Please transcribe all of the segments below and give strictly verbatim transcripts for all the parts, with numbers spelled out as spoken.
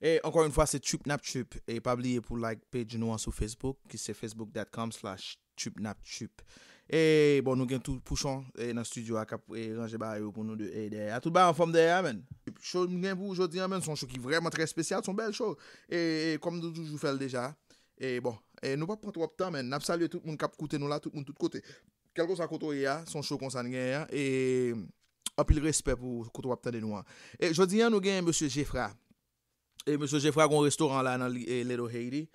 E ankò yon fwa, se Trip Nap Trip. E pa bliye pou like page nou an sou Facebook, ki se facebook dot com slash trip nap trip. E bon, nou gen tou Pouchon e, nan studio a k ap e, ranje bagay yo pou nou de, e, dèyè a. Tout bagay anfòm dèyè a, menn. Show m gen pou jodi a, menn, se yon show ki vrèman trè espesyal, se yon bèl show. E, e kòm nou toujou fè l deja. E bon, e nou p ap pran twòp tan, menn. N ap salye tout moun k ap koute nou la, tout moun tout kote. Kèlkeswa kote w ye a, se yon show konsa n genyen an. E anpil respè pou kote w ap tande nou an. E jodi a, nou genyen mesye Jefra. E mesye Jefra gen yon restoran la nan li- e, Little Haiti.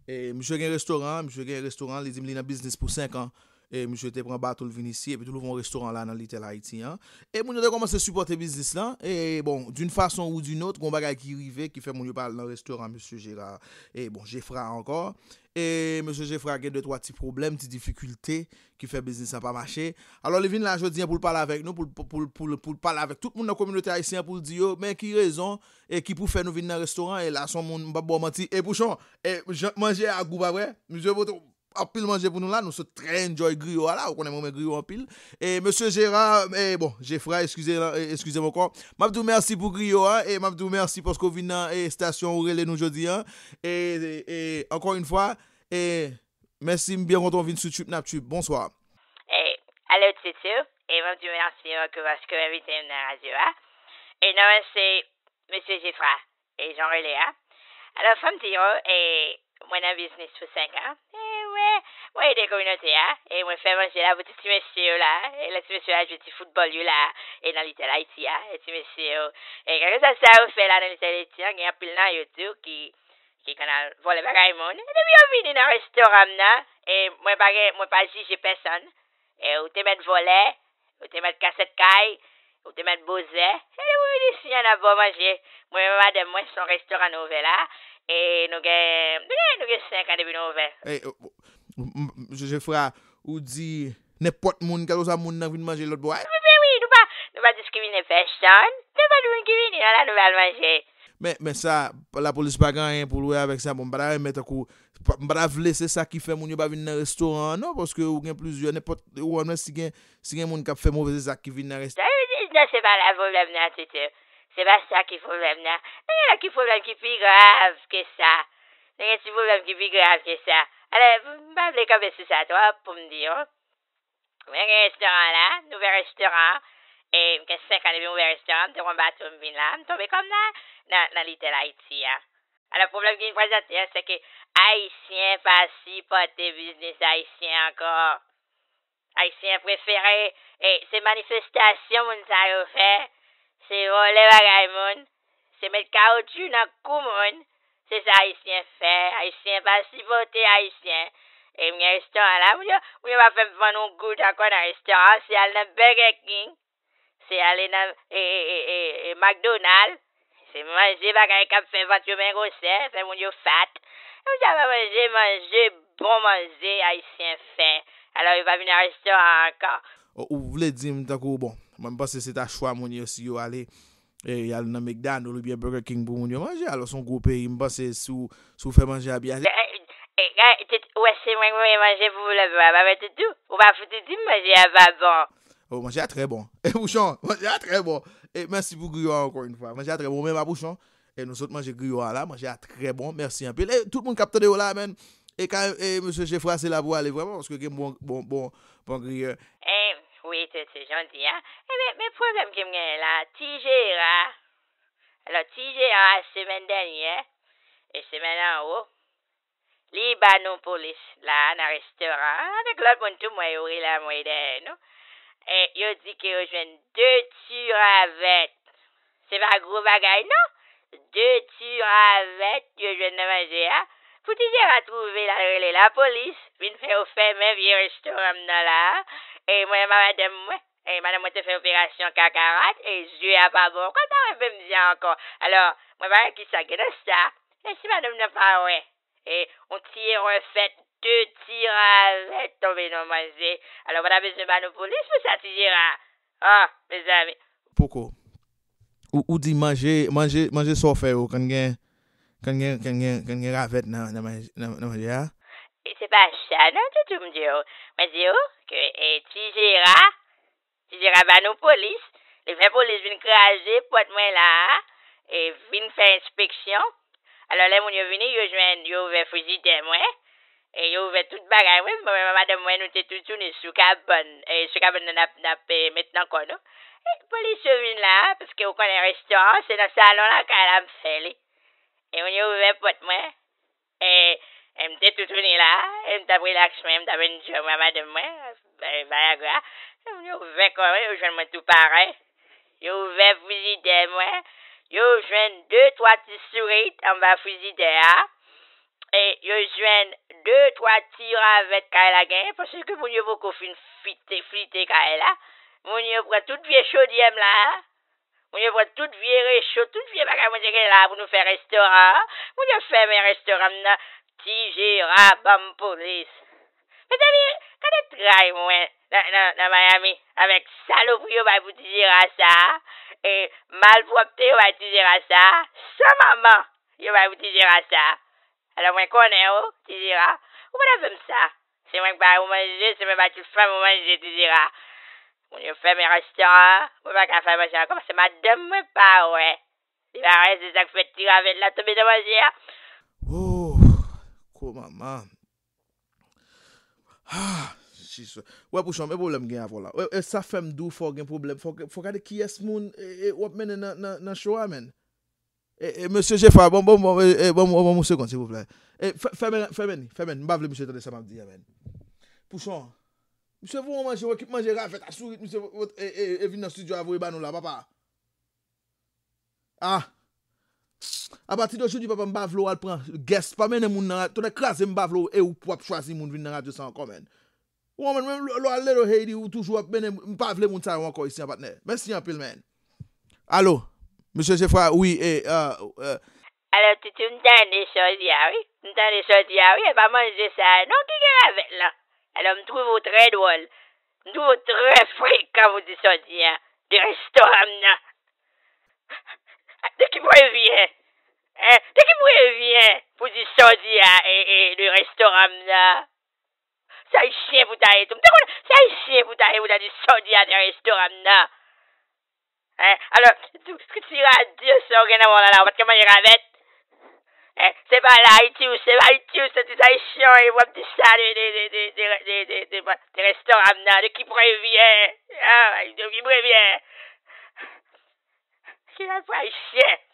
E misye gen restoran, misye gen restoran, li di m li nan biznis pou senk an. E misye te pran bato l vin isi, epi tou l ouvri yon restoran la nan Little Haiti an. E moun yo te kòmanse sipòte biznis lan. E bon, d'une façon ou d'une autre, gen yon bagay ki rive, ki fè moun yo pa al nan restoran mesye Jera, e bon, Jefra ankò. E mesye Jefra gen de twa ti pwoblèm, ti difikilte, ki fè biznis lan pa mache. Alò, li vin la jodi an pou l pale avèk nou, pou l, pou, pou, pou, pou l pale avèk tout moun nan kominote ayisyen an, pou l di yo, men ki rezon e ki pou fè nou vin nan restoran, e la se yon moun, m p ap ba w manti, e Pouchon, e jan manje a gou, pa vre? Misye pote anpil manje pou nou la, nou sot trè enjoy griyo a la, ou konnen mwen renmen griyo anpil. E mesye Jera, e bon, Jefra, eskize, e, eskize m ankò. M ap di w mèsi pou griyo a, e m ap di w mèsi paske w vin nan, e, estasyon ou rele nou jodi an. E, e, e ankò yon fwa, e mèsi, m byen kontan w vin sou Trip Nap Trip. Bonswa. E, alo, Titi, e m ap di w mèsi ankò paske w envite m nan radyo a. E non mwen se mesye Jefra, e jan w rele a. Alò, fò m di w, e, mwen nan biznis pou senk an. E, mwen, mwen ede kominote a, e mwen fè manje la pou tout ti mesye yo la, e lè ti mesye yo al jwe ti foutbòl yo la, e nan Little Haiti a, e ti mesye yo, e kèlkeswa sa yo fè la nan Little Haiti an, gen anpil nan yo tou ki, ki konn al vòlè bagay moun. E depi yo vini nan restoran m nan, e mwen pa gen, mwen pa jije pèsonn. E ou te mèt vòlè, ou te mèt kase kay, ou te mèt bozè. E depi w vin isi an, n ap ba w manje. Mwen menm madanm mwen, se yon restoran nou ouvè la. E nou gen, nou gen, nou gen senk an depi nou ouvè. E, o, o, m, m, Jefra, ou di nenpòt moun, kèlkeswa moun nan vin manje lòt bò a. Wi, wi, wi, nou pa, nou pa diskrimine pèsonn. Nenpòt moun ki vini an la, nou ba l manje. Men, men sa, lapolis pa gen anyen pou l wè avèk sa. Bon, m pa ta renmen tankou, pa- m pa ta vle se sa ki fè moun yo pa vin nan restoran an, non, paske ou gen plizyè, nenpòt, ou wè, si gen, si gen moun k ap fè move zak ki vin nan restoran. Non, se pa la pwoblèm nan, Titi. Se pa sa ki pwoblèm nan. Men gen lòt ki pwoblèm ki pi grav ke sa. Gen ti pwoblèm ki pi grav ke sa. Alò, m pa vle kanpe sou sa twòp pou m di yo. Mwen gen restoran la, nouvèl restoran, e m gen senk an depi m ouvè restoran, m te pran bato m vin la, m tonbe kòm nan, nan, nan Little Haiti a. Alò, pwoblèm ki vin prezante an, se ke Ayisyen pa sipòte biznis Ayisyen ankò. Ayisyen prefere, e, se manifestasyon moun sa yo fè, se vòlè bagay moun, se met kawotchou nan kou moun, se sa Ayisyen fè. Ayisyen pa sipòte Ayisyen. E m gen restoran la, moun yo, moun yo pa fè m vann yon goud ankò nan restoran, se al nan Burger King, se ale nan, e, e, e, e, e McDonald, se manje bagay k ap fè vant yo byen gwosè, fè moun yo fat. E moun sa pa manje, manje bon manje Ayisyen fè. Alò, yo pa vin nan restoran ankò. Ou, ou vle di m tankou, bon, mwen m panse se ta chwa moun yo si yo ale, e, y al nan McDonald oubyen Burger King pou moun yo manje. Alò, se yon gwo peyi, m panse si w, si w fè manje a byen. E, e, e, e, te- ou wè se mwen ki voye manje pou lòt bò a, pa vre Toutou? Ou pa fouti di m manje a pa bon. Oh, manje a trè bon. E Pouchon, manje a trè bon. E mèsi pou griyo a ankò yon fwa. Manje a trè bon, men pa Pouchon. E nou sot manje griyo a la, manje a trè bon. Mèsi anpil. E tout moun k ap tande yo la, menn. E ka, e mesye Jefra se la pou ale vrèman, paske gen bon, bon, bon, bon griyo. E wi, Toutou, jan w di a. E men, men pwoblèm ke m genyen la, Ti Jera. Alò, Ti Jera, semèn dènyè, e semèn anwo, li ba nou polis la nan restoran an, avèk lòt moun tou, mwen yo rele anmwey dèyè nou. E yo di ke yo jwenn de ti ravèt. Se pa gwo bagay, non. De ti ravèt yo jwenn nan manje a. Pou Ti Jera twouve l al rele lapolis, vin fè yo fèmen vye restoran m nan la a. E mwen, madanm mwen, e madanm mwen te fè operasyon kakarat, e zye a pa bon ankò, l pa wè menm zye a ankò. Alò, mwen pa wè kisa gen nan sa. E si madanm nan pa wè, e yon ti erè fèt, de ti ravèt tonbe nan manje. Alò, pa ta bezwen ba nou polis pou sa, Ti Jera. Ah, mezanmi. Poko. Ou, ou di manje, manje, manje sa w fè yo, konn gen, konn gen, konn gen, konn gen ravèt nan, nan manje, nan, nan manje a? E se pa sa non, Toutou, m di w. Mwen di w ke, e, Ti Jera, Ti Jera ba nou polis, li fè polis vin kraze pòt mwen la a, e vin fè enspeksyon. Alò, lè moun yo vini, yo jwenn, yo ouvè frijidè mwen, e yo ouvè tout bagay mwen, mwen menm ak madanm mwen, nou te toutouni sou kabann, e sou kabann nan n ap, n ap, e, met nan kò nou. E polis yo vin la, paske ou konnen restoran, se nan salon lakay la m fè li. E moun yo ouvè pòt mwen, e, e m te toutouni la, e m t ap rilaks mwen, m t ap enjoy mwen ak madanm mwen, e, Viagra. E moun yo ouvè kò mwen, yo jwenn mwen tou pare. Yo ouvè frijidè mwen. Yo jwenn de, twa ti sourit anba frijidè a. E yo jwenn de, twa ti ravèt kay la genyen, paske moun yo poko fin flite, flite kay la. Moun yo pran tout vye chodyè m la. Moun yo pran tout vye recho, tout vye bagay mwen te gen la pou nou fè restoran an. Moun yo fèmen restoran m nan. Ti Jera ban m polis. Mezanmi, gade tray mwen nan, nan, nan Miami avèk salopri yo bay pou Ti Jera sa a, e malpwòpte yo bay Ti Jera sa a, san manman yo bay pou Ti Jera sa a. Alò mwen konnen ou, Ti Jera, ou pa t ap fè m sa. Se mwen k bay ou manje, se mwen bay tout fanmi ou manje, Ti Jera. Moun yo fèmen restoran an, mwen pa ka fè manje ankò, paske madanm mwen pa wè. Li pa wè, se sa k fè ti ravèt la tonbe nan manje a. Oh, ko manman. Ah, jezi. Wè, Pouchon, men pwoblèm gen avè w la. E, e sa fè m di w fò w gen pwoblèm. Fò, fò gade kiyès moun, e, e, w ap mennen nan, nan, nan show a, menn. E, e, mesye Jefra, bon, bon, bon, e, e, bon, bon, bon, yon segond, silvouplè. E, fè-, fèmen, fèmen ni, fèmen ni. M pa vle misye tande sa m ap di a, menn. Pouchon, misye voye yon manje, yon ekip manje ravèt a sourit, misye vo-, vo-, e, e, e vin nan estidyo a voye ba nou la, papa. Ah. Apati de jodi, papa, m pa vle w al pran guest, pa mennen moun nan ra-, tonnè kraze, m pa vle w, e ou p ap chwazi moun vin nan radyo sa ankò, menn. Ou konprann, menm lè, lè w al Little Haiti, ou toujou ap mennen, m pa vle moun sa yo ankò isi an, patnè. Mèsi anpil, menn. Alo, mesye Jefra, wi, e, e, e. Alo, Titi, m tande sa w di a, wi. M tande sa w di a, wi, e pa manje sa a non ki gen avè l lan. Alo, m twouve w trè dwòl. M twouve w trè frekan pou di sa w di a de restoran m nan. De ki prevyen? Hein? De ki prevyen pou di sa w di a, e, e, de restoran m nan? Se ayisyen pou ta ye tou. M te konnen se ayisyen pou ta ye, pou ta di sa w di a de restoran m nan. Hein? Alò, tou, tout ti radyo sa w gen nan men w la, la, w pa t ka manje ravèt? Hein? Se pa la Ayiti ou, se pa Ayiti ou, se ti ayisyen w ye, w ap di sa de, de, de restoran m nan, de ki prevyen? Ah, de ki prevyen? Ki la pou ayisyen?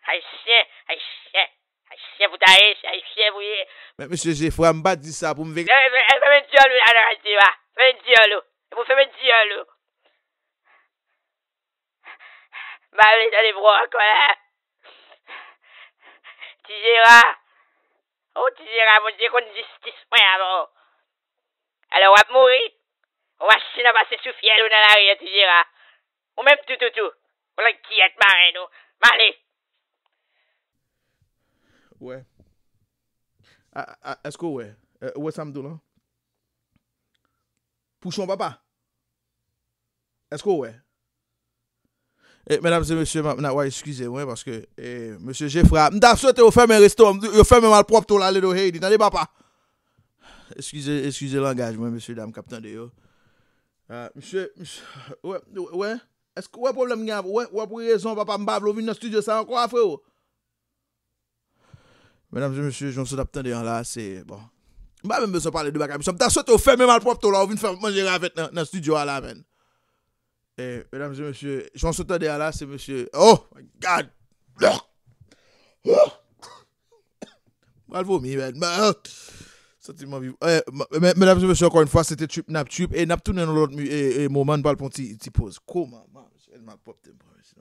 Ayisyen, ayisyen, ayisyen pou ta ye, se ayisyen pou ye. Men, mesye Jefra, m pa di sa pou m vin. Fè, fè, fèmen dyòl ou la nan radyo a. Fèmen dyòl ou. E pou fèmen dyòl ou. M pa vle tande vwa w ankò la. Ti Jera. O, Ti Jera, Bondye konn jistis mwen avè w. Alò, w ap mouri. Yon machin ap pase sou fyèl ou nan lari a, Ti Jera. Ou menm tou, tou, tou. Ou langyèt maren ou. M ale. Wè. A, a, èske w wè? E, ou wè sa m di w lan? Pouchon papa. Èske w wè? E, medam e mesye, m ap, n a, w a eskize mwen paske, e, mesye Jefra, m ta swete yo fèmen restoran, yo fèmen malpwòpte w la, Little Haiti, tande papa? Eskize, eskize langaj mwen, mesye dam k ap tande yo. A, mesye, mesye, wè, wè, èske w wè pwoblèm gen avè w? Wè, w ap rezon, papa, m pa vle w vin nan estidyo sa ankò a, freo. Medam e mesye, jan w sot ap tande an la, se, bon. M pa menm bezwen pale de bagay, mesye, m ta swete w fèmen malpwòpte w la, ou vin fè manje ravèt nan, nan estidyo a la, menn. E, medam e mesye, jan w sot tande a la, se mesye, oh my God! M pral vomi, menn. Santi m anvi, e, medam e mesye, ankò yon fwa, se te trip n ap trip, e n ap tounen nan lòt mi-, e, e, moman, n pral pran ti, ti poz. Kòman, man, mesye, malpwòpte m pran, mesye.